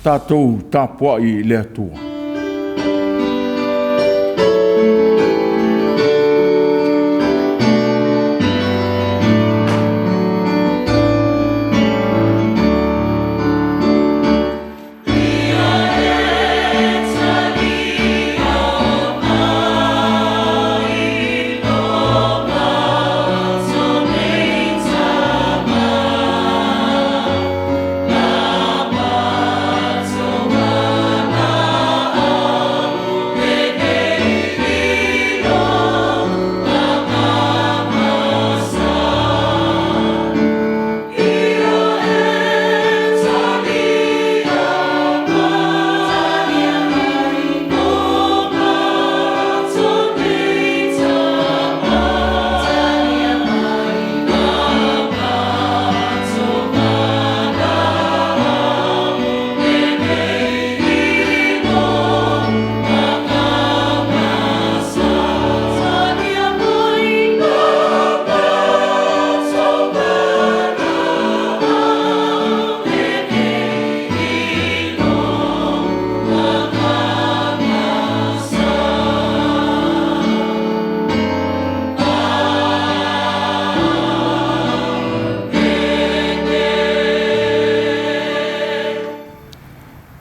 Tatou tapuai i le Atua.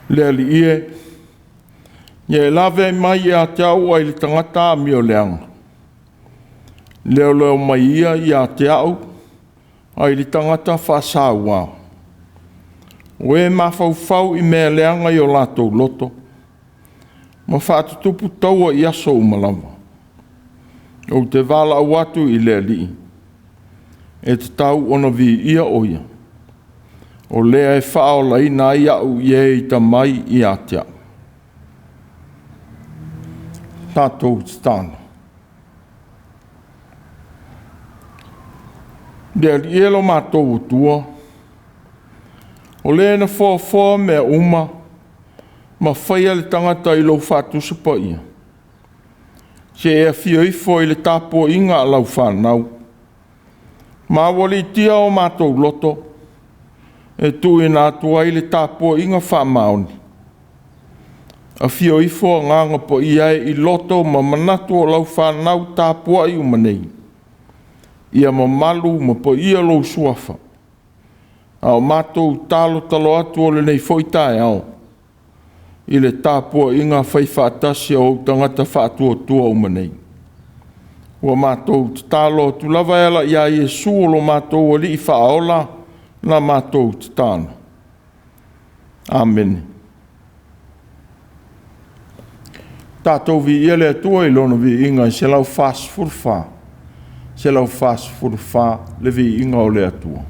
Le Alii e, ia e lavea mai ia te au ai le tagata amioleaga, leoleo mai ia ia te au ai le tagata faasaua. O e mafaufau i mea leaga i o latou loto, ma faatutupu taua i aso uma lava. Ou te valaau atu i le Alii, e tatau ona viia o Ia, o lea e faaolaina ai au i e ita mai ia te au. Tatou tatalo. Le Alii e lo matou Atua, o Le na foafoa mea uma ma faia le tagata i lou faatusa paia, se i e afio ifo i le tapuaiga a lau fanau, ma aualiitia o matou loto e tuuina atu ai le tapuaiga faamaoni. Afio ifo Agaga Paia e i loto ma manatu o lau fanau tapuai uma nei, ia mamalu ma paia lou Suafa, a o matou talotalo atu o lenei foi taeao i le tapuaiga faifaatasi a ou tagata faatuatua uma nei. Ua matou tatalo atu lava e ala ia Iesu o lo matou Alii Faaola la matou tatalo. Amene. Tatou viia le Atua i Lona viiga e 144, 144 le viiga o le Atua.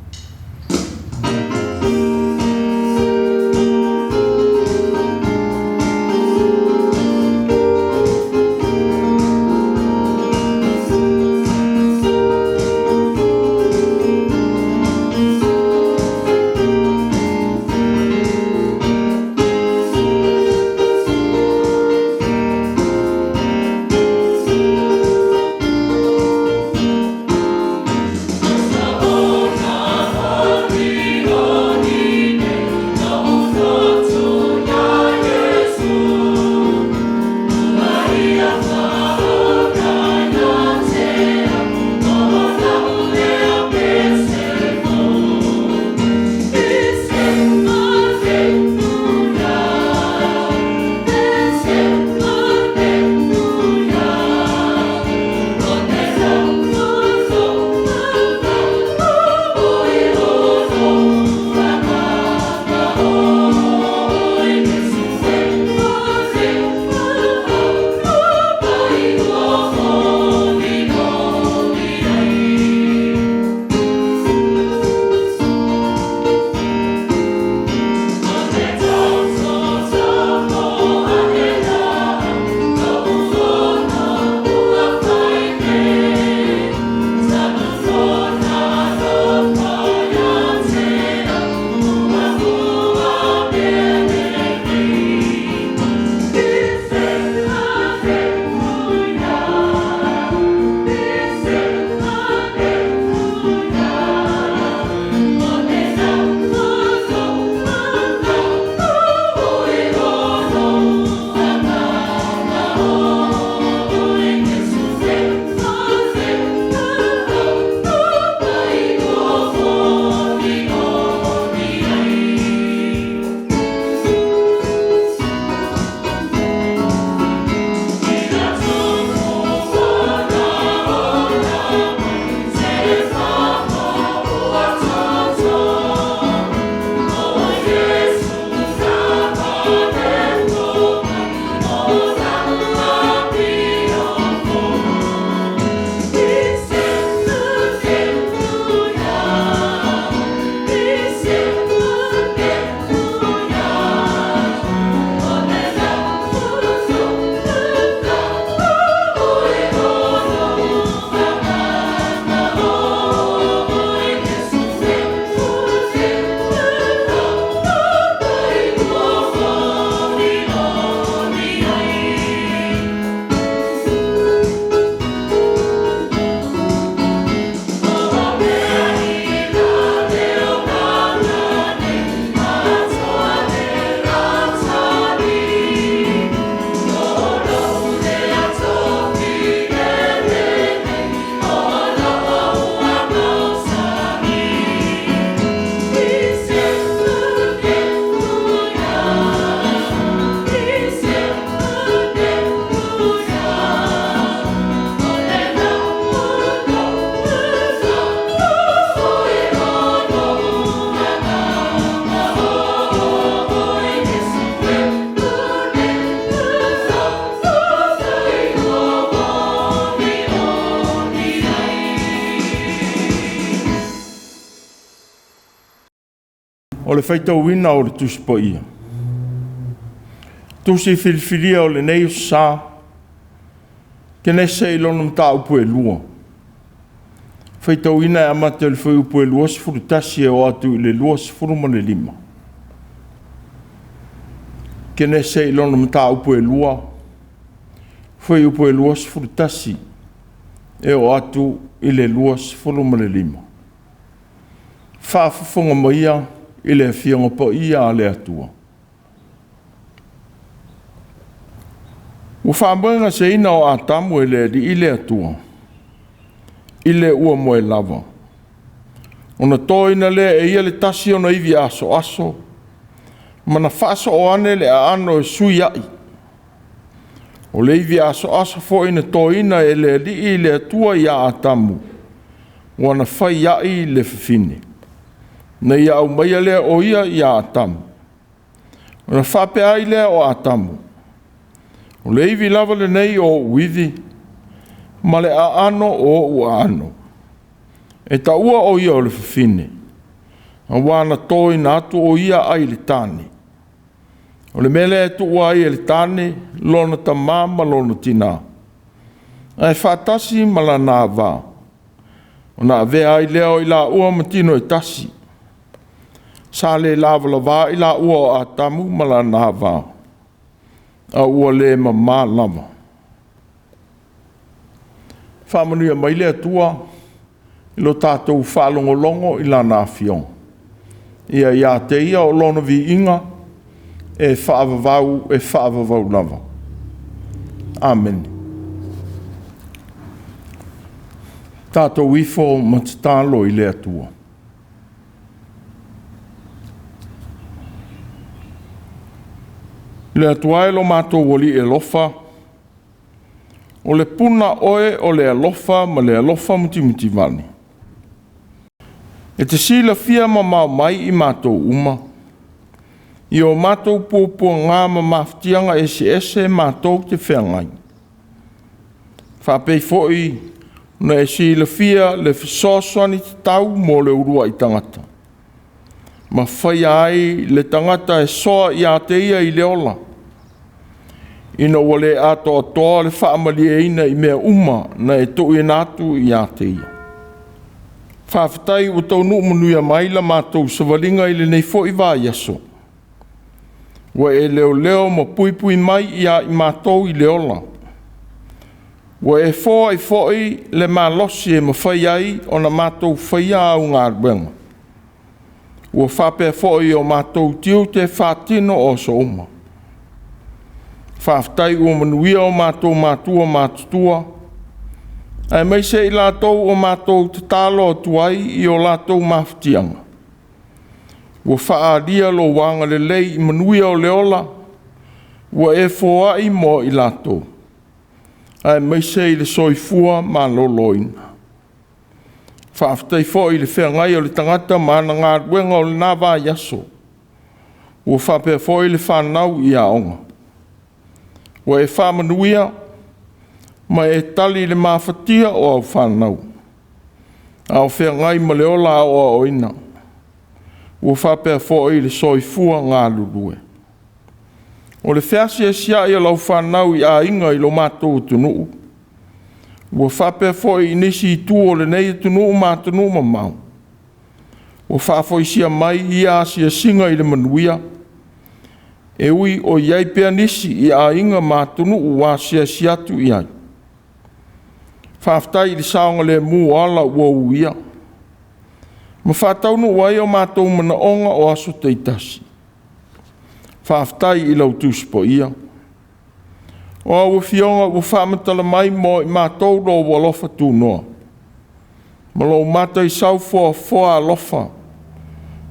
O le faitauina o le Tusi Paia. Tusi filifilia o lenei aso sa, Kenese i lona mataupu e 2. Faitauina e amata i le fuaiupu e 21 e oo atu i le 25. Kenese i lona mataupu e 2, fuaiupu e 21 e oo atu i le 25. Faafofoga maia i le Afioga Paia a le Atua. Ua faamoegaseina o Atamu e le Alii le Atua, i le ua moe lava, ona toina lea e ia le tasi ona ivi asoaso, ma na faasoo ane le aano e sui ai. O le ivi asoaso foi na toina e le Alii le Atua ia Atamu, ua na fai ai le fafine, na ia aumaia lea o ia ia Atamu. Ona faapea ai lea o Atamu, o le ivi lava lenei o ou ivi, ma le aano o ou aano. E taua o ia o le fafine, auā na toina atu o ia ai le tane. O le mea lea e tuua ai e le tane lona tamā ma lona tinā, ae faatasi ma lana ava, ona avea ai lea o i laua ma tino e tasi. Sa le lavalava i laua o Atamu ma lana ava, a ua le mamā lava. Faamanuia mai le Atua i lo tatou faalogologo i Lana Afioga. Ia ia te Ia o Lona viiga e faavavau, e faavavau lava. Amene. Tatou ifo ma tatalo i le Atua. Le Atua e lo matou Alii alofa, o le puna oe o le alofa ma le alofa mutimutivale. E te silafia mamao mai i matou uma, i o matou puapuaga ma mafatiaga eseese matou te feagai. Faapei foi ona e silafia le fesoasoani tatau mo le uluai tagata, ma faia ai le tagata e soa ia te ia i le ola, ina ua le atoatoa le faamalieina i mea uma na e tuuina atu ia te ia. Faafetai ua taunuu manuia mai la matou savaliga i lenei foi vaiaso. Ua e leoleo ma puipui mai ia i matou i le ola. Ua e foai foi le malosi e mafai ai ona matou faia au galuega. Ua faapea foi o matou tiute faatino o aso uma. Faafetai ua manuia o matou matua matutua, aemaise i latou o matou tatalo atu ai i o latou mafatiaga. Ua faaalia lou agalelei i manuia o le ola, ua e foai mo i latou, aemaise i le soifua maloloina. Faafetai foi i le feagai o le tagata ma ana galuega o lena vaiaso, ua faapea foi le fanau i aoga. Ua e faamanuia ma e tali le mafatia o au fanau, a o feagai ma le ola aoaoina, ua faapea foi le soifua galulue. O le feasiasiai o lau fanau i aiga i lo matou atunuu, ua faapea foi i nisi itu o lenei atunuu ma atunuu mamao, ua faafoisia mai ia asiasiga i le manuia, e ui o i ai pea nisi i aiga ma atunuu ua asiasi atu i ai. Faafetai i le saogalemu o ala ua uia, ma faataunuu ai o matou manaoga o aso taitasi. Faafetai i lau Tusi Paia. O au afioga ua faamatala mai mo i matou lou alofa tunoa, ma lou mataisau foafoa alofa,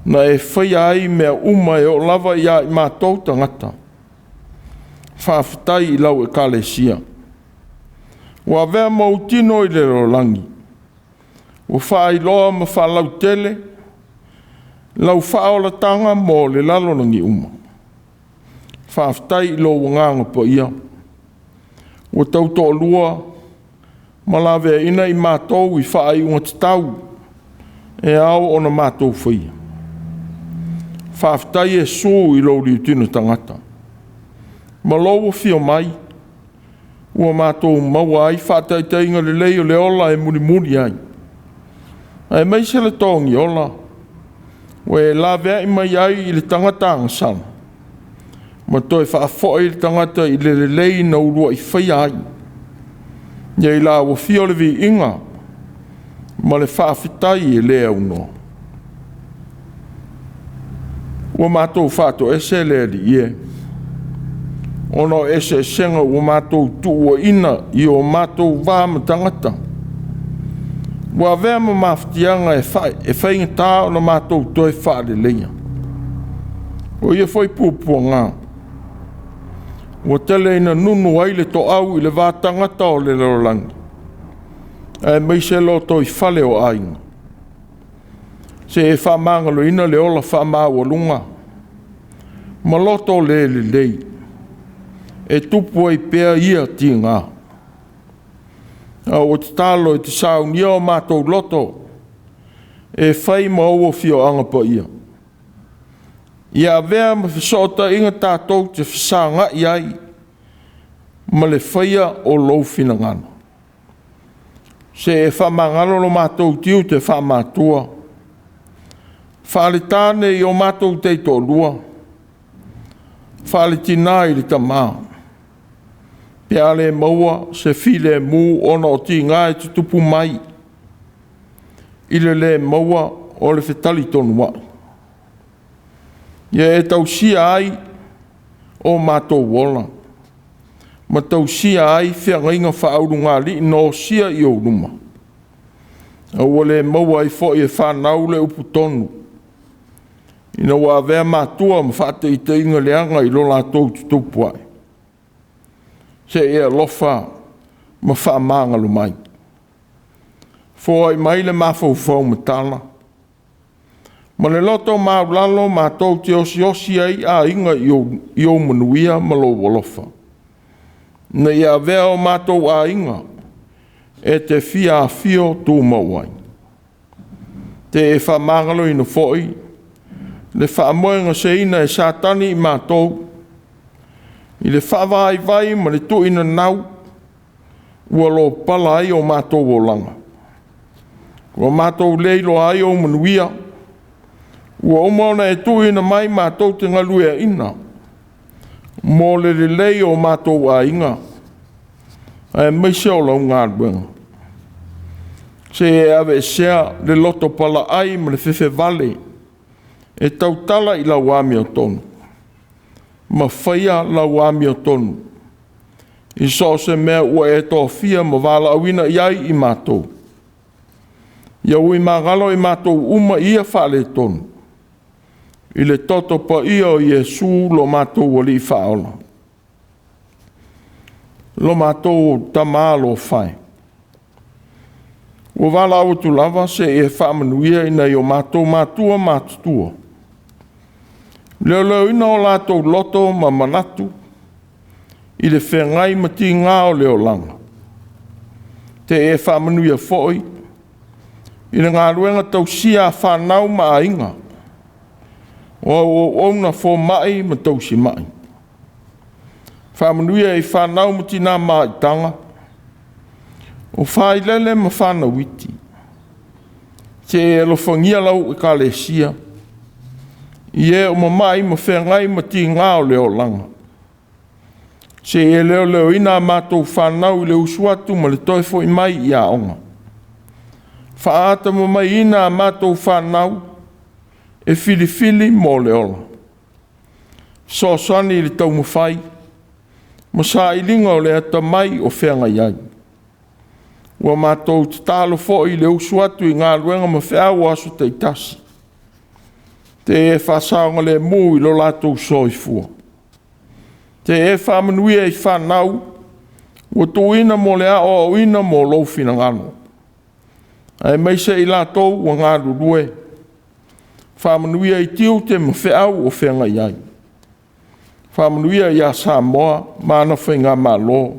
na e faia ai mea uma e oo lava ia i matou tagata. Faafetai i lau Ekalesia. Ua avea ma ou tino i le lalolagi, ua faailoa ma faalautele lau faaolataga mo le lalolagi uma. Faafetai i lou Agaga Paia, ua tautoalua ma laveaina i matou i faaiuga tatau e ao ona matou faia. Faafetai Iesu i lou liutino tagata, ma lou afio mai, ua matou maua ai faataitaiga lelei o le ola e mulimuli ai, aemaise le togiola ua e laveai mai ai i le tagata agasala, ma toe faafoi le tagata i le lelei na uluai faia ai. Ia i lau afio le viiga ma le faafetai e le aunoa. Ua matou faatoese le Alii e, ona o eseesega ua matou tuuaina i o matou va ma tagata, ua avea ma mafatiaga e faigata ona matou toe faaleleia. O ia foi puapuaga, ua tele ina nunu ai le toau i le va tagata o le lalolagi, aemaise lotoifale o aiga, seia faamagaloina le ola faamaualuga ma loto le lelei e tupu ai pea ia tiga. A ua tatalo e te saunia o matou loto e fai ma ou afioaga paia, ia avea ma fesootaiga tatou te fesagai ai ma le faia o lou finagalo. Seia faamagalo lo matou tiute faamatua, faale-tane i o matou taitoalua, faale-tina i le tama, pe a le maua se filemu ona o tiga e tutupu mai i le le maua o le fetalitonuai. Ia e tausia ai o matou ola ma tausia ai feagaiga faaulugalii na osia i ou luma, a ua le maua ai foi e fanau le upu tonu, ina ua avea matua ma faataitaiga leaga i lo latou tutupu ae. Se i e alofa ma faamagalo mai. Foai mai le mafaufau matala ma le loto maualalo matou te osiosi ai aiga i ou manuia ma lou alofa, ina ia avea o matou aiga e te fia afio tumau ai. Te e faamagaloina foi le faamoegaseina e Satani i matou, i le faavaivai ma le tuuinanau ua lopala ai o matou olaga, ua matou le iloa ai ou manuia, ua uma ona e tuuina mai matou te galueaiina mo le lelei o matou aiga, aemaise o lau galuega. Se i e aveesea le loto palaai ma le fefevale e tautala i lau amiotonu, ma faia lau amiotonu i so o se mea ua e tofia ma valaauina i ai i matou. Ia ui magalo i matou uma i ia faaletonu, i le toto paia o Iesu lo matou Alii Faaola. Lo matou Tama alofa e, ua valaau atu lava seia e faamanuia i nai o matou matua matutua, leoleoina o latou loto ma manatu i le feagai ma tiga o le olaga. Te e faamanuia foi i le galuega tausia a fanau ma aiga, o au auauna fomai ma tausimai. Faamanuia i fanau ma tina maitaga, o failele ma fanau iti. Se i e alofagia lau Ekalesia i e o mamai ma feagai ma tiga o le olaga. Se i e leoleoina a matou fanau i le usu atu ma le toe foi mai i aoga. Faatamamaiina a matou fanau e filifili mo le ola. Fesoasoani i le taumafai ma sailiga o le atamai o feagai ai. Ua matou tatalo foi i le usu atu i galuega ma feau o aso taitasi, te e faasaogalemu i lo latou soifua. Te e faamanuia i fanau ua tuuina mo le aoaoina mo lou finagalo, aemaise i latou ua galulue. Faamanuia i tiute ma feau o feagai ai. Faamanuia ia Samoa ma ana Faigamalo.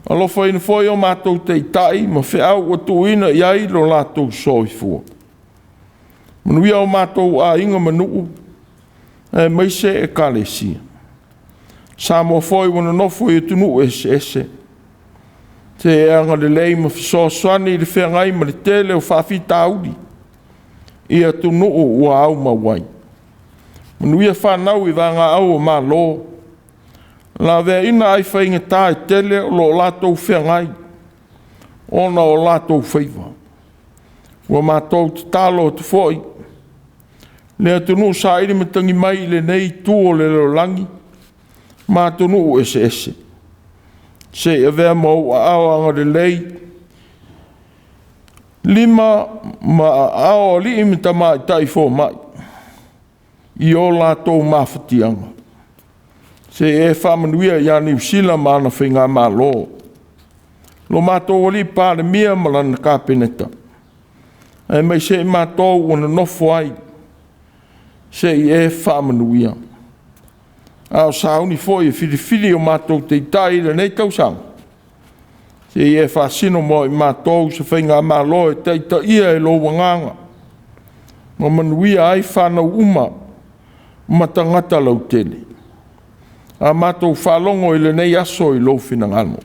Alofaina foi o matou taitai ma feau ua tuuina i ai lo latou soifua. Manuia o matou aiga ma nuu. aemaise Ekalesia. Samoa foi ua nonofo i atunuu eseese, se i e agalelei ma fesoasoani i le feagai ma le tele o faafitauli i atunuu ua aumau ai. Manuia fanau i vagaau o Malo, laveaina ai faigata e tele o lo o latou feagai ona o latou faiva. Ua matou tatalo atu foi le atunuu saili matagi mai i lenei itu o le lalolagi ma atunuu eseese, se i avea ma ou aao agalelei, lima ma aao o alii ma tamaitai fomai i o latou mafatiaga. Se i e faamanuia ia Niu Sila ma ana Faigamalo, lo matou Alii Palemia ma lana Kapeneta, aemaise i matou ua nonofo ai, se i e faamanuia. A o sauni foi e filifili o matou Taitai i lenei tausaga, se i e faasino mo i matou se Faigamalo e taitaia e lou Agaga ma manuia ai fanau uma ma tagata lautele. A matou faalogo i lenei aso i lou finagalo.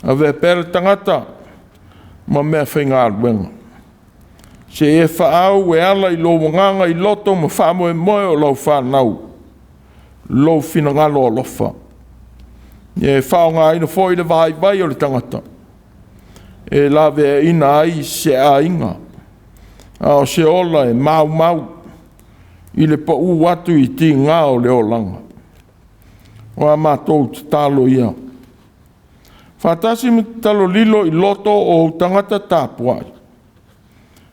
Avea pea le tagata ma meafaigaluega, se i e faaau e ala i lou agaga i loto ma faamoemoe o lau fanau lou finagalo alofa. Ia e faaaogaina foi le vaivai o le tagata e laveaiina ai se aiga, a o se ola e maumau i le pau atu i tiga o le olaga. O a matou tatalo ia, faatasi ma tatalo lilo i loto o ou tagata tapuai,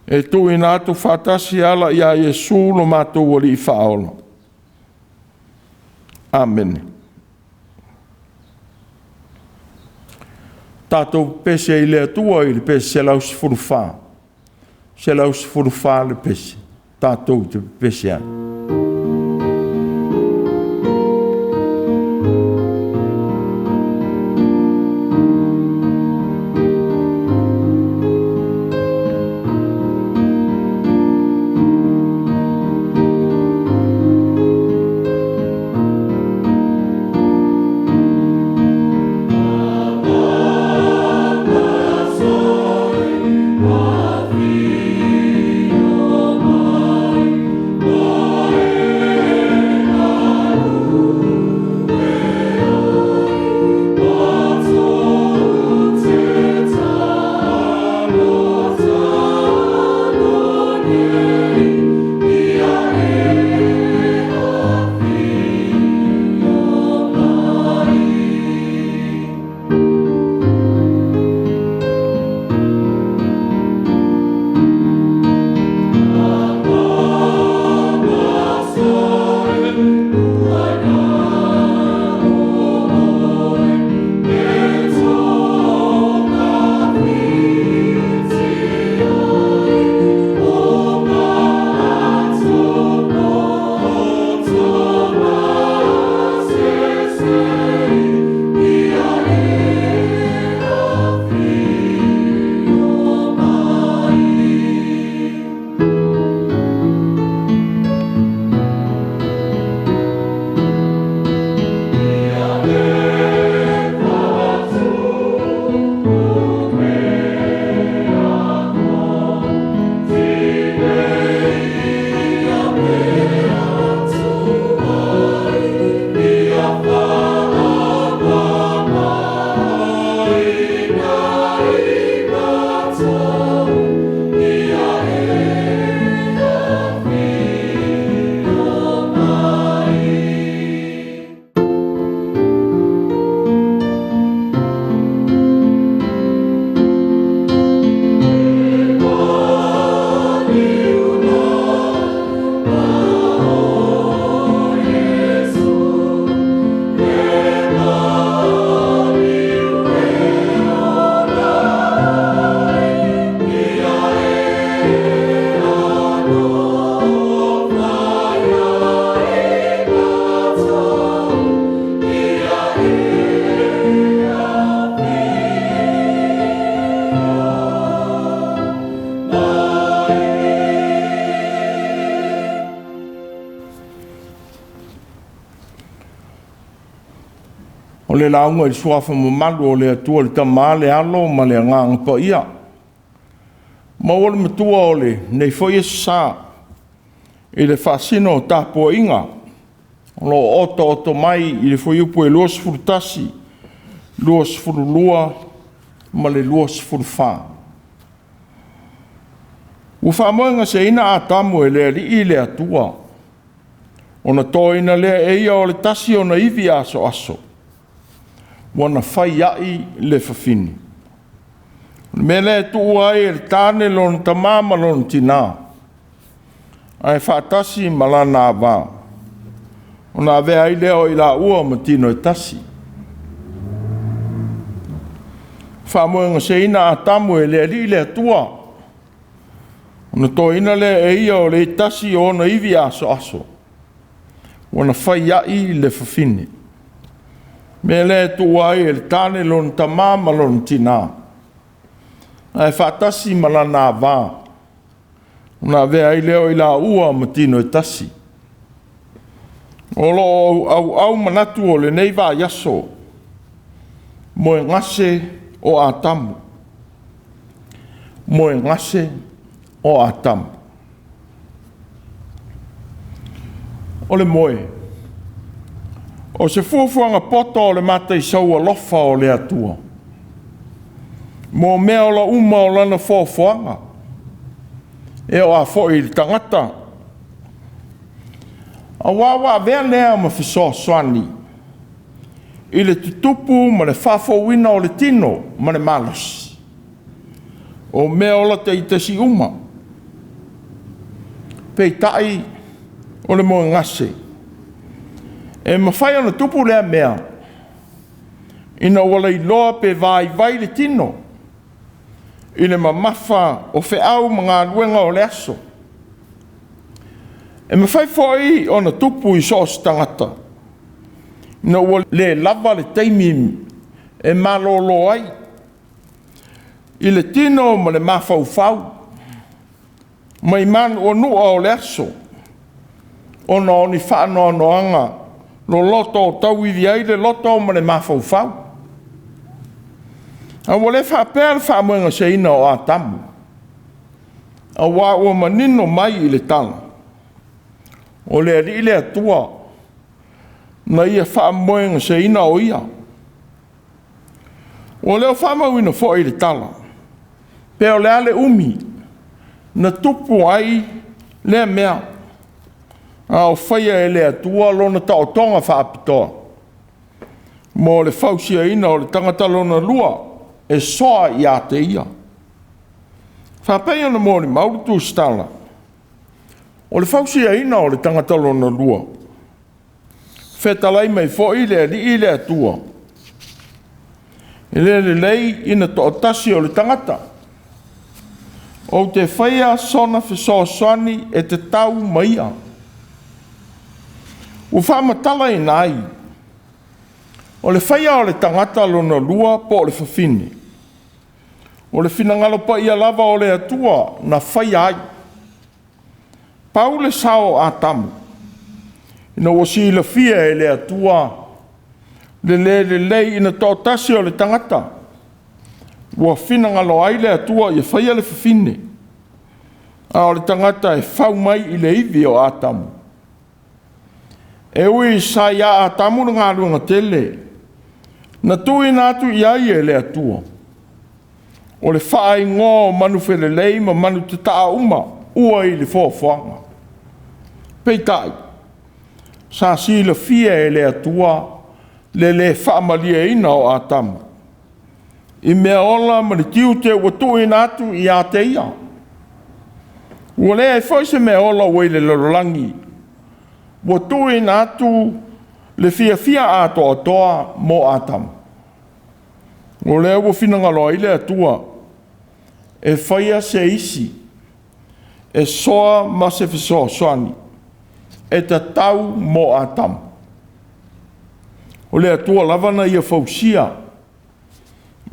e tuuina atu faatasi e ala ia Iesu lo matou Alii Faaola. Amene. Tatou pepese ai i le Atua i le pese 114, 114 le pese, tatou te pepese ai. O le lauga i le suafa mamalu o le Atua le Tama, le Alo ma le Agaga Paia. Maua le matua o lenei foi Aso Sa i le faasino o tapuaiga o lo o otooto mai i le fuaiupu e 21, 22 ma le 24. Ua faamoegaseina Atamu e le Alii le Atua, ona toina lea e ia o le tasi ona ivi asoaso, ua na fai ai le fafine. O le mea lea e tuua ai e le tane lona tamā ma lona tinā, ae faatasi ma lana ava, ona avea ai lea o i laua ma tino e tasi. Faamoegaseina Atamu e le Alii le Atua, ona toina lea e ia o le tasi o ona ivi asoaso, ua na fai ai le fafine. O le mea lea e tuua ai e le tane lona tamā ma lona tinā, ae faatasi ma lana ava, ona avea ai lea o i laua ma tino e tasi. O lo o auau manatu o lenei vaiaso, moegase o Atamu, moegase o Atamu. O le moe, o se fuafuaga poto o le mataisau alofa o le Atua, mo meaola uma o lana foafoaga, e oo lava foi i le tagata, aua ua avea lea ma fesoasoani i le tutupu ma le faafouina o le tino ma le malosi o meaola taitasi uma. Peitai, o le moegase, e mafai ona tupu lea mea ina ua lailoa pe vaivai le tino i le mamafa o feau ma galuega o le aso. E mafai foi ona tupu i so o se tagata ina ua le lava le taimi e malolo ai i le tino ma le mafaufau mai manuanua o le aso, ona o ni faanoanoaga loloto o tauivi ai le loto ma le mafaufau. Ae ua le faapea le faamoegaseina o Atamu, aua ua manino mai i le tala, o le Alii le Atua na ia faamoegaseina o ia. Ua le o faamauina foi i le tala, pe o le a le umi na tupu ai lea mea, a o faia e le Atua lona taotoga faapitoa mo le fausiaina o le tagata lona lua e soa ia te ia. Faapei ona molimau le tusitala, o le fausiaina o le tagata lona lua, fetalai mai foi le Alii le Atua, e le lelei ina toatasi o le tagata, ou te faia sona fesoasoani e tatau ma ia. Ua faamatalaina ai, o le faia o le tagata lona lua po o le fafine, o le finagalo paia lava o le Atua na faia ai. Pau le sao o Atamu, ina ua silafia e le Atua le le lelei ina toatasi o le tagata, ua finagalo ai le Atua ia faia le fafine, a o le tagata e fau mai i le ivi o Atamu. E ui sa ia Atamu le galuega tele na tuuina atu i ai e le Atua, o le faaigoa o manufelelei ma manutataa uma ua i le foafoaga. Peitai, sa silafia e le Atua le le faamalieina o Atamu i meaola ma le tiute ua tuuina atu ia te ia. Ua leai foi se meaola ua i le lalolagi ua tuuina atu le fiafia atoatoa mo Atamu. O lea ua finagalo ai le Atua e faia se isi e soa ma se fesoasoani e tatau mo Atamu. O le Atua lava na ia fausia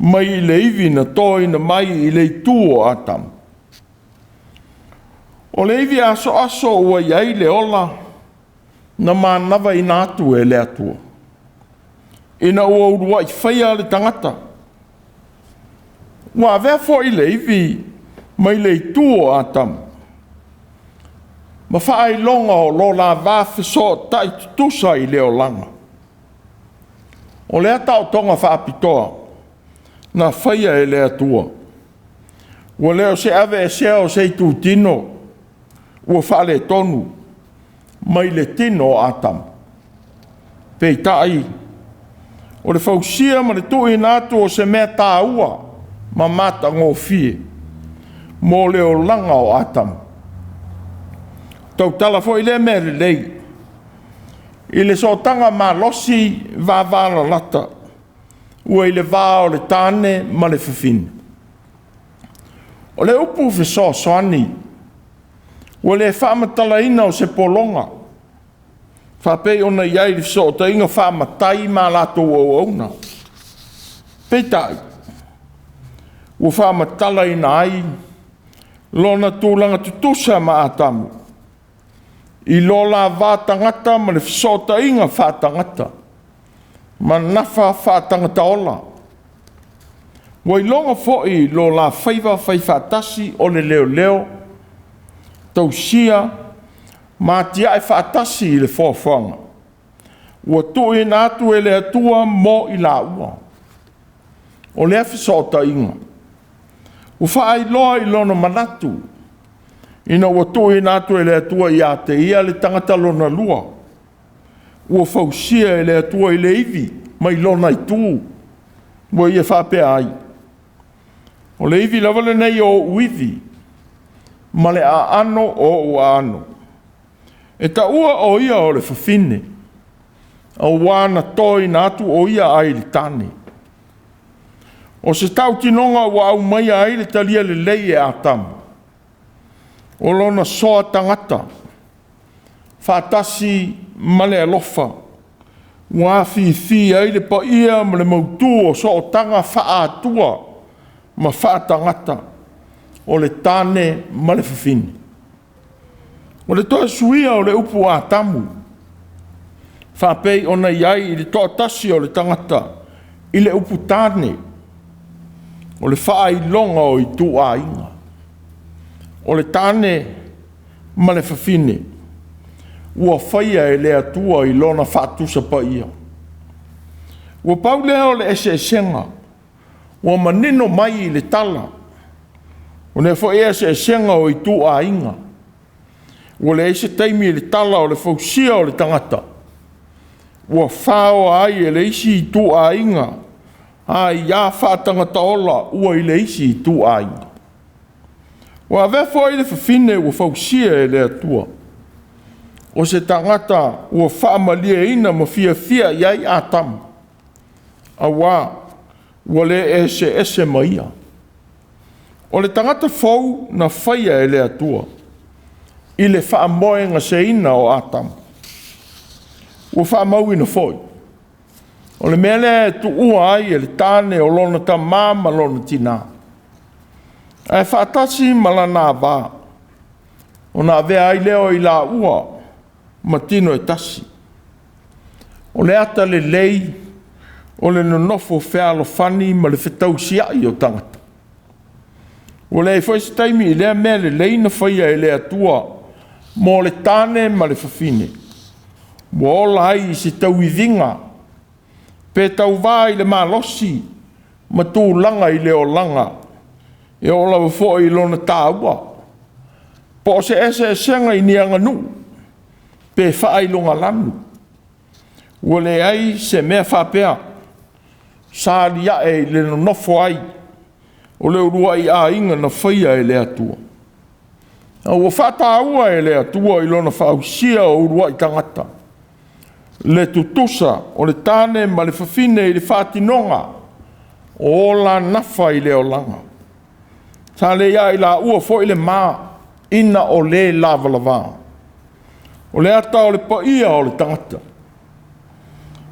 mai le ivi na toina mai i le itu o Atamu. O le ivi asoaso ua i ai le ola na manavaina atu e le Atua. ina ua uluai faia le tagata. Ua avea foi le ivi mai le itu o Atamu ma faailoga o lo la va fesootai tutusa i le olaga. O lea taotoga faapitoa na faia e le Atua, ua le o se aveesea o se itutino ua faaletonu mai le tino o Atamu, peitai, o le fausia ma le tuuina atu o se mea taua ma matagofie mo le olaga o Atamu. Tautala foi lea mea lelei i le sootaga malosi vavalalata ua i le va o le tane ma le fafine. O le upu fesoasoani ua le faamatalaina o se pologa faapei ona i ai le fesootaiga faamatai ma latou auauna. Peitai, ua faamatalaina ai lona tulaga tutusa ma Atamu i lo la va tagata ma le fesootaiga faatagata ma nafa faatagata ola. Ua iloga foi lo la faiva faifaatasi o le leoleo, tausia ma atiae faatasi i le foafoaga ua tuuina atu e le Atua mo i laua. O lea fesootaiga ua faailoa i lona manatu ina ua tuuina atu e le Atua ia te ia le tagata lona lua, ua fausia e le Atua i le ivi mai lona itu, ua ia faapea ai, “O le ivi lava lenei o ou ivi, ma le aano o ou aano. E taua o ia o le fafine, auā na toina atu o ia ai le tane.” O se tautinoga ua aumaia ai le talia lelei e Atamu o lona soa tagata faatasi ma le alofa ua afifi ai le paia ma le mautu o sootaga faa-Atua ma faatagata o le tane ma le fafine. O le toe suia o le upu Atamu faapei ona i ai i le toatasi o le tagata i le upu tane, o le faailoga o ituaiga, o le tane ma le fafine ua faia e le Atua i lona faatusa paia. Ua pau lea o le eseesega ua manino mai i le tala, o lea foi eseesega o ituaiga. Ua leai se taimi i le tala o le fausia o le tagata ua faoa ai e le isi ituaiga aia faatagata ola ua i le isi ituaiga. Ua avea foi le fafine ua fausia e le Atua, o se tagata ua faamalieina ma fiafia i ai Atamu, auā ua le eseese ma ia. O le tagata fou na faia e le Atua i le faamoegaseina o Atamu. Ua faamauina foi, o le mea lea e tuua ai e le tane o lona tamā ma lona tinā, ae faatasi ma lana ava, ona avea ai lea o i laua ma tino e tasi. O le ata lelei o le nonofo fealofani ma le fetausiai o tagata. Ua leai foi se taimi i lea mea lelei na faia e le Atua mo le tane ma le fafine, ua ola ai i se tauiviga pe tauvā i le malosi ma tulaga i le olaga, e oo lava foi i lona taua, po o se eseesega i ni aganuu pe faailogalanu. Ua leai se mea faapea sa alia'e i le nonofo ai o le uluai aiga na faia e le Atua. A ua faataua e le Atua i lona fausia o uluai tagata le tutusa o le tane ma le fafine i le faatinoga o ola nafa i le olaga. Sa le ia i laua foi le ma ina o le lavalava. O le ata o le paia o le tagata,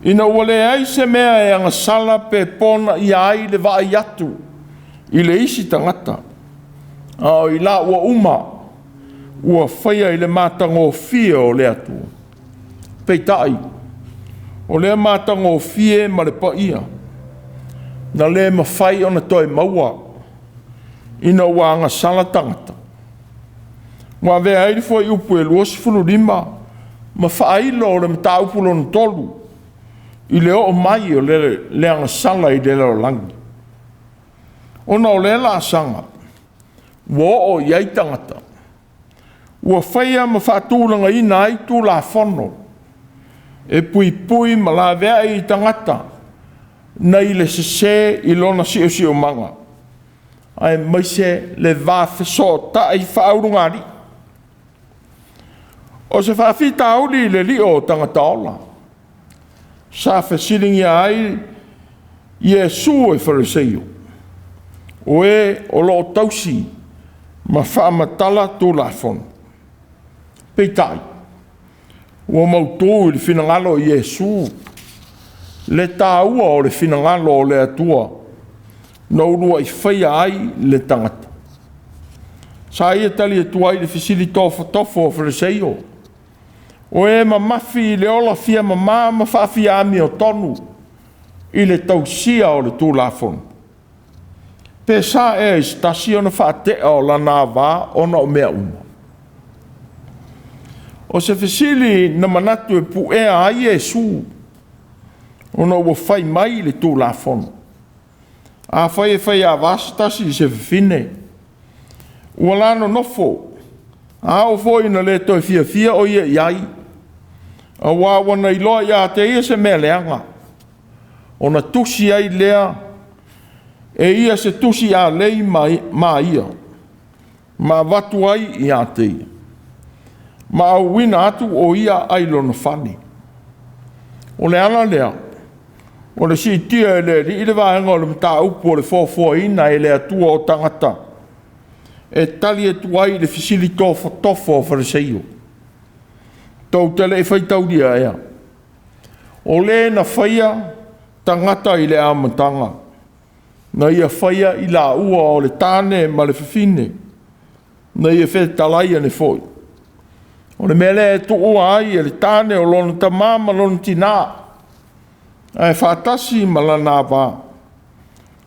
ina ua leai se mea e agasala pe ponaia ai le vaai atu i le isi tagata, a o i laua uma ua faia i le matagofie o le Atua. Peitai, O lea matagofie ma le paia na le mafai ona toe maua ina ua agasala tagata, ua avea ai le fuaiupu e 25 ma faailo o le mataupu lona 3 i le oo mai o le agasala i le lalolagi, ona o lea laasaga ua oo i ai tagata, ua faia ma faatulagaina ai Tulafono e puipui ma laveai i tagata nai le sese i lona siosiomaga, aemaise le va fesootai faaulugalii. O se faafitauli i le lio o tagata ola, sa fesiligia ai Iesu e Fariseio, o e o lo o tausi ma faamatala Tulafono. Peitai, ua mautu i le finagalo o Iesu le taua o le finagalo o le Atua na uluai faia ai le tagata. Sa ia tali atu ai i le fesili tofotofo a Fariseio, o e mamafi i le ola fia mama ma faafia-amiotonu i le tausia o le Tulafono. Pe sa ea i se tasi ona faatea o lana ava ona o mea uma? O se fesili na manatu e puea ai Iesu, ona ua fai mai le Tulafono, afai e faiava se tasi i se fafine ua la nonofo, a oo foi ina le toe fiafia o ia i ai, aua ua na iloa ia te ia se mea leaga, ona tusi ai lea e ia se tusi alei ma ia, ma avatu ai ia te ia, ma auina atu o ia ai lona fale. O le ala lea o le siitia e le Alii le vaega o le mataupu o le foafoaina e le Atua o tagata e tali atu ai i le fesili tofotofo a Fariseio. Tou te le i faitaulia ea, o le na faia tagata i le amataga, na ia faia i laua o le tane ma le fafine, na ia fetalai ane foi. O le mea lea e tuua ai e le tane o lona tamā ma lona tinā, ae faatasi ma lana ava,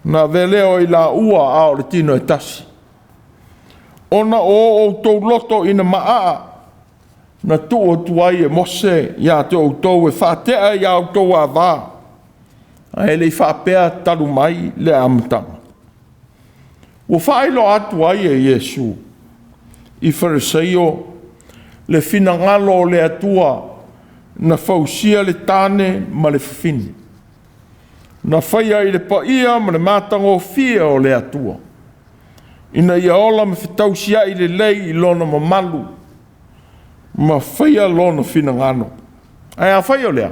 ona avea lea o i laua a o le tino e tasi. Ona o outou loto ina maaa, na tuu atu ai e Mose ia te outou e faatea i a outou ava, ae le i faapea talu mai le amataga. Ua faailoa atu ai e Iesu i Fariseio le finagalo o le Atua na fausia le tane ma le fafine, na faia i le paia ma le matagofie o le Atua, ina ia ola ma fetausiai lelei i lona mamalu ma faia lona finagalo. Ae afai o lea,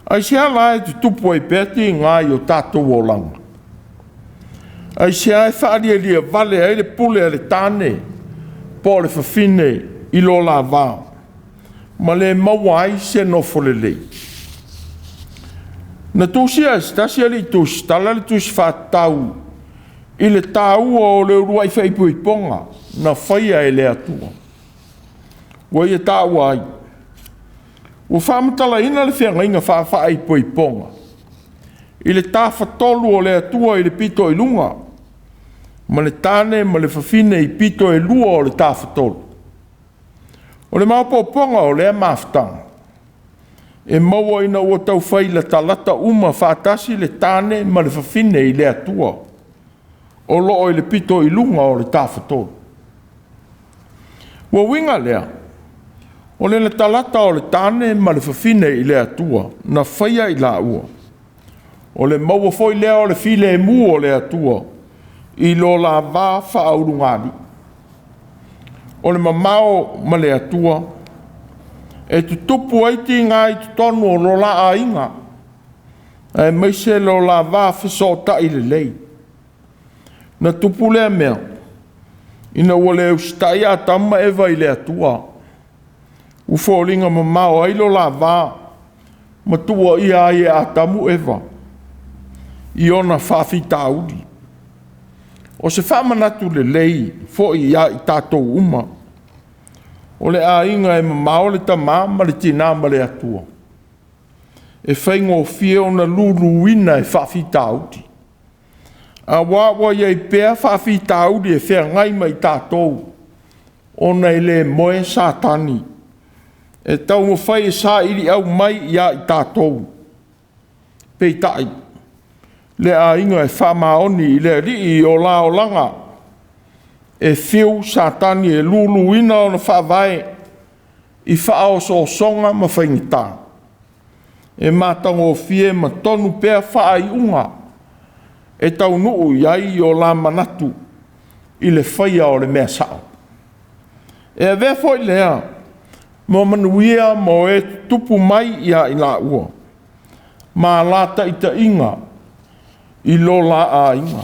aisea la e tutupu ai pea tiga i o tatou olaga? Aisea e faalialia vale ai le pule a le tane po o le fafine i lo la va, ma le maua ai se nofo lelei? Na tusia e se tasi alii tusitala le tusi faatatau i le taua o le uluai faaipoipoga na faia e le Atua. Ua ia taua ai, ua faamatalaina le feagaiga faa-faaipoipoga i le Tafatolu o le Atua i le pito i luga, ma le tane ma le fafine i pito e lua o le Tafatolu. O le maopoopoga o lea mafutaga, e maua ina ua taufai latalata uma faatasi le tane ma le fafine i le Atua, o lo o i le pito i luga o le Tafatolu. Ua uiga lea, o le latalata o le tane ma le fafine i le Atua na faia i laua, o le maua foi lea o le filemu o le Atua i lo la va faaulugalii. O le mamao ma le Atua, e tutupu ai tiga i totonu o lo la aiga, aemaise lo la va fesootai lelei. Na tupu lea mea ina ua le usitai Atamu ma Eva i le Atua, ua foliga mamao ai lo la va ma tuuaia ai e Atamu Eva i ona faafitauli. O se faamanatu lelei foi ia i tatou uma, o le aiga e mamao le tama ma le tina ma le Atua. e faigofie ona luluina e faafitauli, aua ua i ai pea faafitauli e feagai ma i tatou, ona e le moe Satani e taumafai e sailiau mai ia i tatou. Peitai, le aiga e faamaoni i le Alii i o la olaga, e fiu Satani e luluina ona faavae i faaosoosoga ma faigata, e matagofie ma tonu pea faaiuga e taunuu i ai o la manatu i le faia o le mea sao. E avea foi lea ma manuia mo e tutupu mai ia i laua, ma la taitaiga i lo la aiga.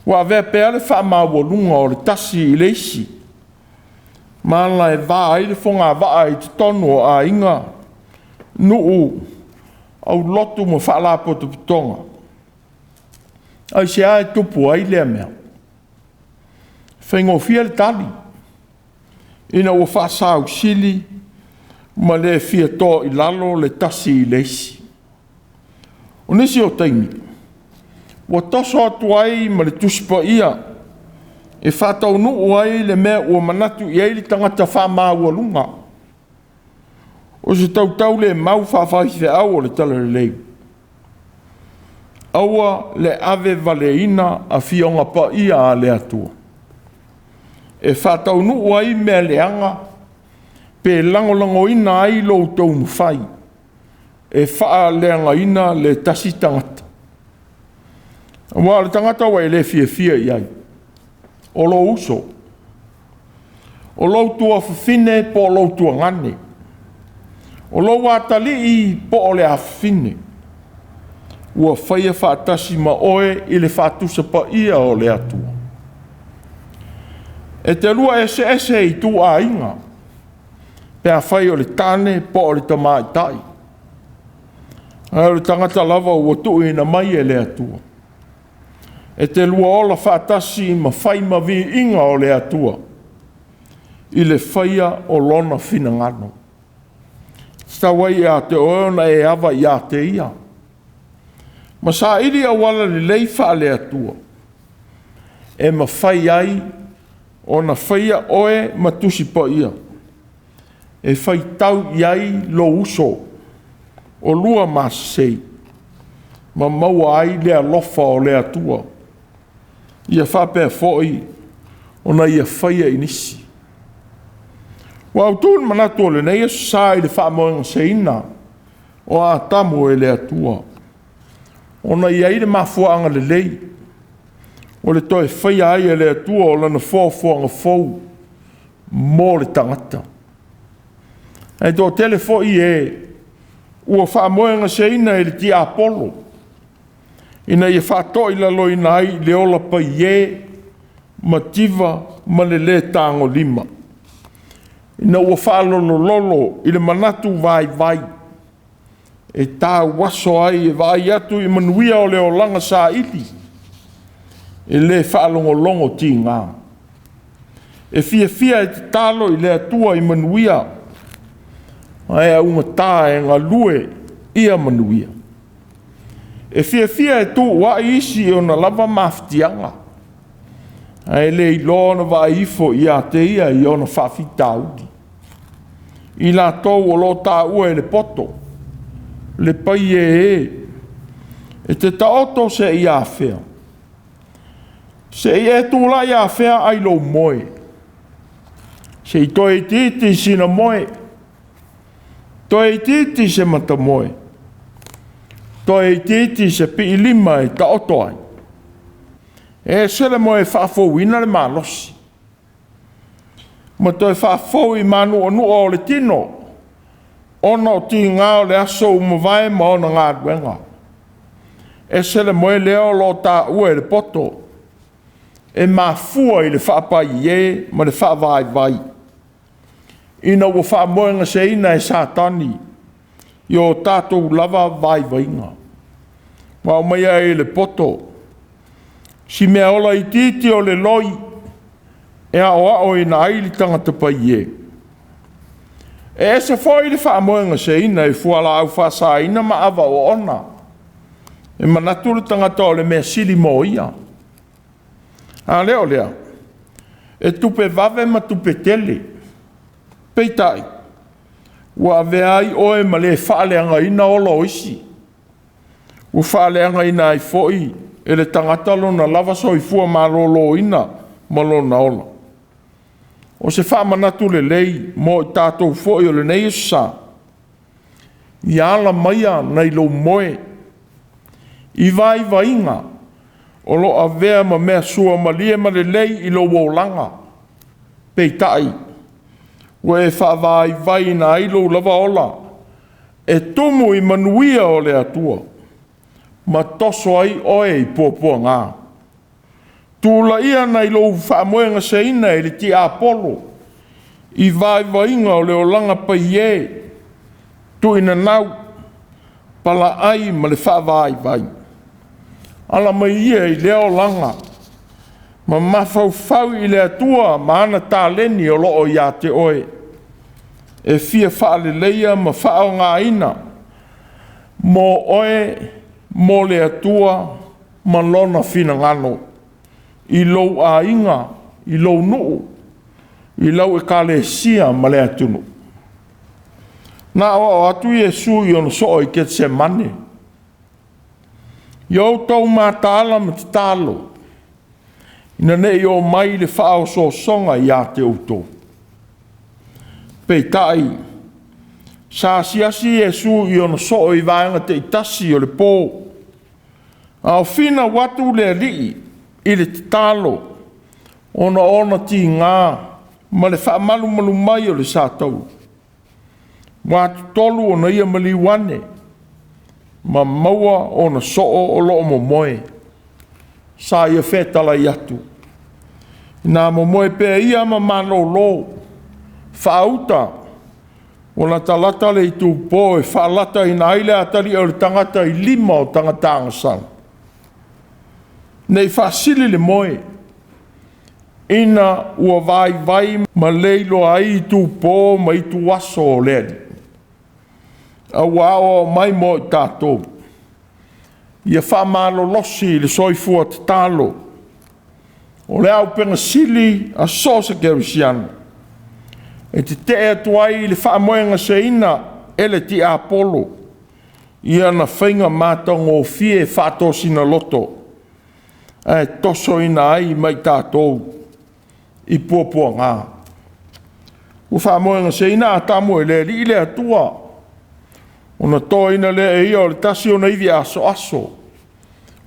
Ua avea pea le faamaualuga o le tasi i le isi, ma ala e va ai le fogavaa i totonu o aiga, nuu, aulotu ma faalapotopotoga. Aisea e tupu ai lea mea? E faigofie le tali, ina ua faasausili ma le fia toilalo le tasi i le isi. O nisi o taimi, ua toso atu ai ma le Tusi Paia e faataunuu ai le mea ua manatu i ai le tagata faamaualuga, o se tautaulemau faafaifeau o le Talalelei. Aua le avevaleina Afioga Paia a le Atua, e faataunuu ai mea leaga pe lagolagoina ai lo outou mafai e faaleagaina le tasi tagata. Aua o le tagata ua e le fiafia i ai, o lou uso, o lou tuafafine po o lou tuagane, o lou atalii po o le afafine, ua faia faatasi ma oe i le faatusa paia o le Atua. E te lua eseese ituaiga, pe afai o le tane po o le tamaitai, ae o le tagata lava ua tuuina mai e le Atua e te lua ola faatasi ma fai ma viiga o le Atua i le faia o Lona finagalo. E tatau ai ia te oe ona e ava ia te Ia, ma saili auala lelei faale-Atua e mafai ai ona faia oe ma Tusi Paia e faitau i ai lou uso o lua masesei, ma maua ai le alofa o le Atua. Ia faapea foi ona ia faia i nisi. Ua autu le manatu o lenei Aso Sa i le faamoegaseina o Atamu e le Atua, ona e i ai le mafuaaga lelei o le toe faia ai e le Atua o lana foafoaga fou mo le tagata. Ae toatele foi e ua faamoegaseina e le tiapolo, ina ia faatoilaloina ai le ola paiē, mativa ma le le tagolima, ina ua faalolololo i le manatu vaivai e tauaso ai e vaai atu i manuia o le olaga saili e le faalogologo tiga. E fiafia e tatalo i le Atua i manuia, ae augata e galue ia manuia. E fiafia e tuuai isi i ona lava mafatiaga, ae le iloa ona vaai ifo ia te ia i ona faafitauli. I latou o lo o taua e le poto le paiē e, e te taoto seia afea? Se i e tulai afea ai lou moe? Se i toe itiiti sina moe, toe itiiti se matamoe, toe itiiti se piilima e taoto ai. E ese le moe e faafouina le malosi, ma toe faafou i manuanua o le tino, ona o tiga o le aso ua mavae ma ona galuega. Ese le moe lea o lo o taua e le poto, e mafua i le faapaiē ma le faavaivai, ina ua faamoegaseina e Satani i o tatou lava vaivaiga. Ua aumaia ai e le poto si meaola itiiti o le loi e aoaoina ai le tagata paiē. E ese foi le faamoegaseina i fualaau faasaina ma ava oona. E manatu le tagata o le mea sili mo ia. A le o lea, e tupe vave ma tupe tele. Peitai, ua avea ai oe ma le faaleagaina ola o isi. Ua faaleagaina ai foi e le tagata lona lava soifua maloloina ma lona ola. O se faamanatu lelei mo i tatou foi o lenei aso sa, ia ala maia nai lou moe i vaivaiga o lo o avea ma mea suamalie ma lelei i lou olaga, peitai, ua e faavaivaiina ai lou lava ola e tumu i manuia o le Atua ma toso ai oe i puapuaga. Tulaia nai lou faamoegaseina i le tiapolo i vaivaiga o le olaga paie, tuuinanau, palaai ma le faavaivai. Ala mai ia i lea olaga ma mafaufau i le Atua ma ana taleni o lo o ia te oe, e fia faaleleia ma faaaogaina mo oe mo le Atua ma Lona finagalo, i lou aiga, i lou nuu, i lau ekalesia ma le atunuu. Na aoao atu Iesu i ona soo i Getesemane, “Ia outou mataala ma tatalo, ina ne i omai le faaosoosoga ia te outou.” Peitai, sa asiasi Iesu i ona soo i vaega taitasi o le po, a o finau atu le Alii i le tatalo ona o ona tiga ma le faamalumalu mai o le sataua. Ua atoatolu ona ia maliu ane ma maua ona soo o lo o momoe. Sa ia fetalai atu, ina momoe pea ia ma malolo, faauta ua latalata le itupo e faalataina ai le atalia o le tagata i lima o tagata agasala, ne i faasili le moe, ina ua vaivai ma le iloa ai itupo ma ituaso o le Alii, a ua aoao mai mo i tatou, ia faamalolosi le soifua tatalo. O le auupega sili a so o se kerisiano, e tetee atu ai i le faamoegaseina e le tiapolo i ana faiga matagofie faatosina loto, ae tosoina ai ma i tatou i puapuaga. Ua faamoegaseina Atamu e le Alii le Atua, ona toaina lea e ia o le tasi ona ivi asoaso,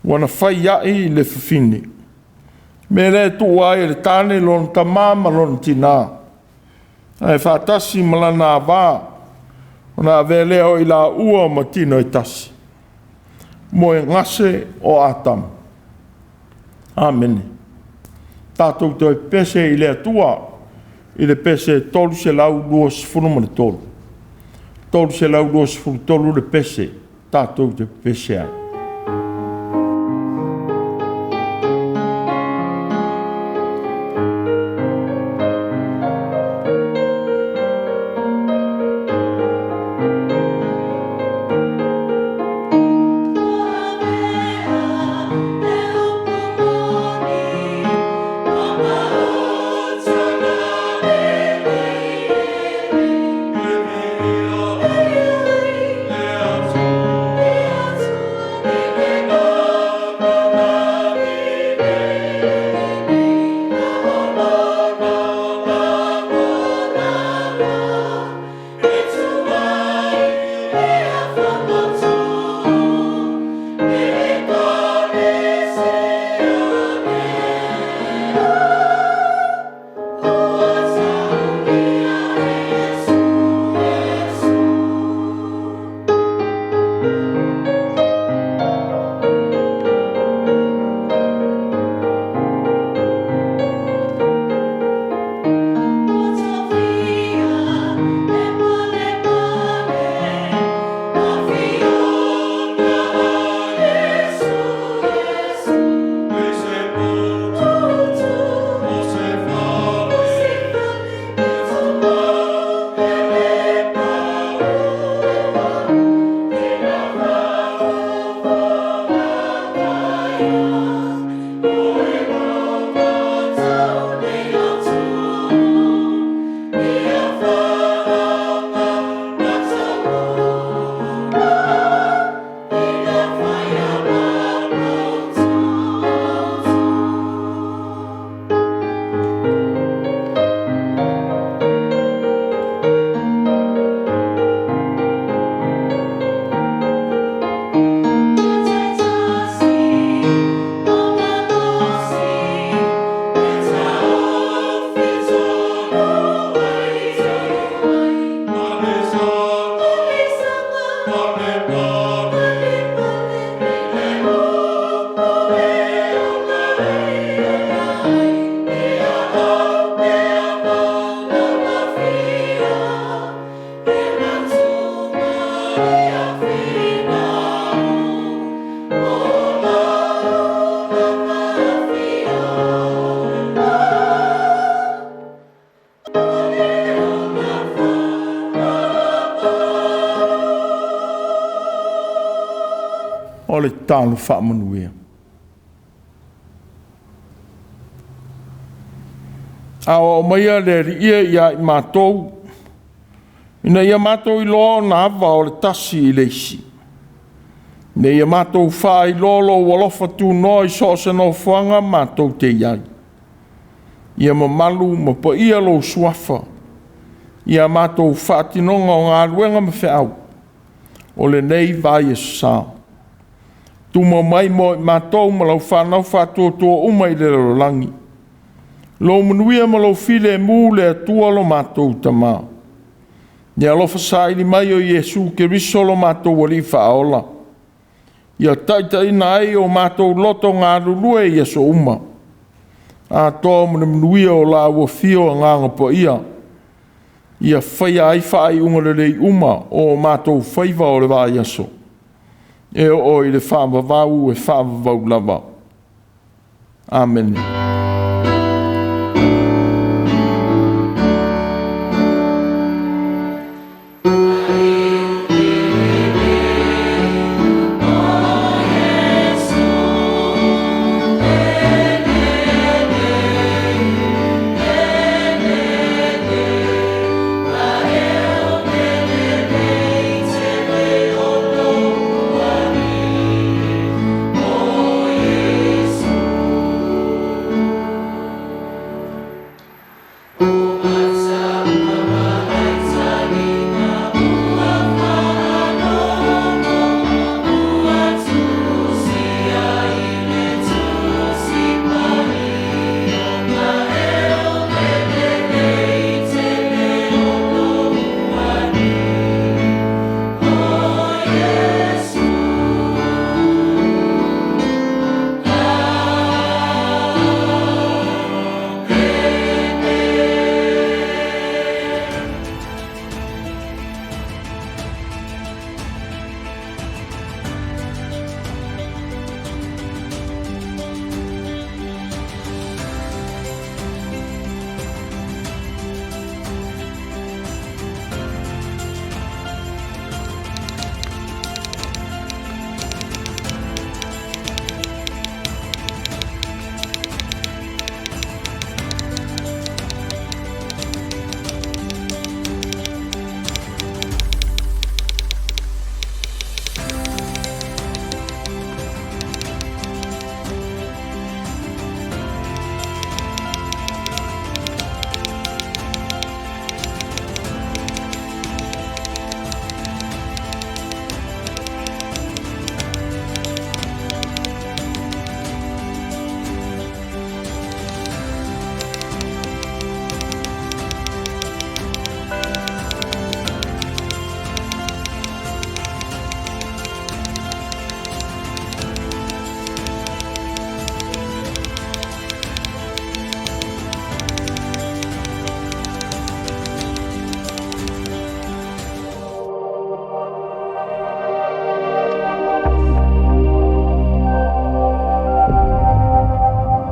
ua na fai ai le fafine. O le mea lea e tuua ai e le tane lona tama ma lona tina, ae faatasi ma lana ava, ona avea lea o i laua ma tino e tasi. Moegase o Atamu. Amene. Tatou toe pepese i le Atua i le pese 323. 323 le pese tatou te pepese ai. O le tatalo faamanuia. Aoao maia le Alii e ia i matou, ina ia matou iloa ona ava o le tasi i le isi, ina ia matou faailoa lou alofa tunoa i so o se nofoaga matou te i ai. Ia mamalu ma paia lou suafa i a matou faatinoga o galuega ma feau o lenei vaiaso sa. Tumau mai mo i matou ma lau fanau faatuatua uma i le lalolagi, lou manuia ma lou filemu le Atua lo matou Tama. Ia alofa saili mai o Iesu Keriso lo matou Alii Faaola, ia taitaiina ai o matou loto galulue i aso uma, atoa ma le manuia o lau afio Agaga Paia, ia faia ai faaiuga lelei uma o matou faiva o le vaiaso, e oo i le faavavau e faavavau lava. Amene.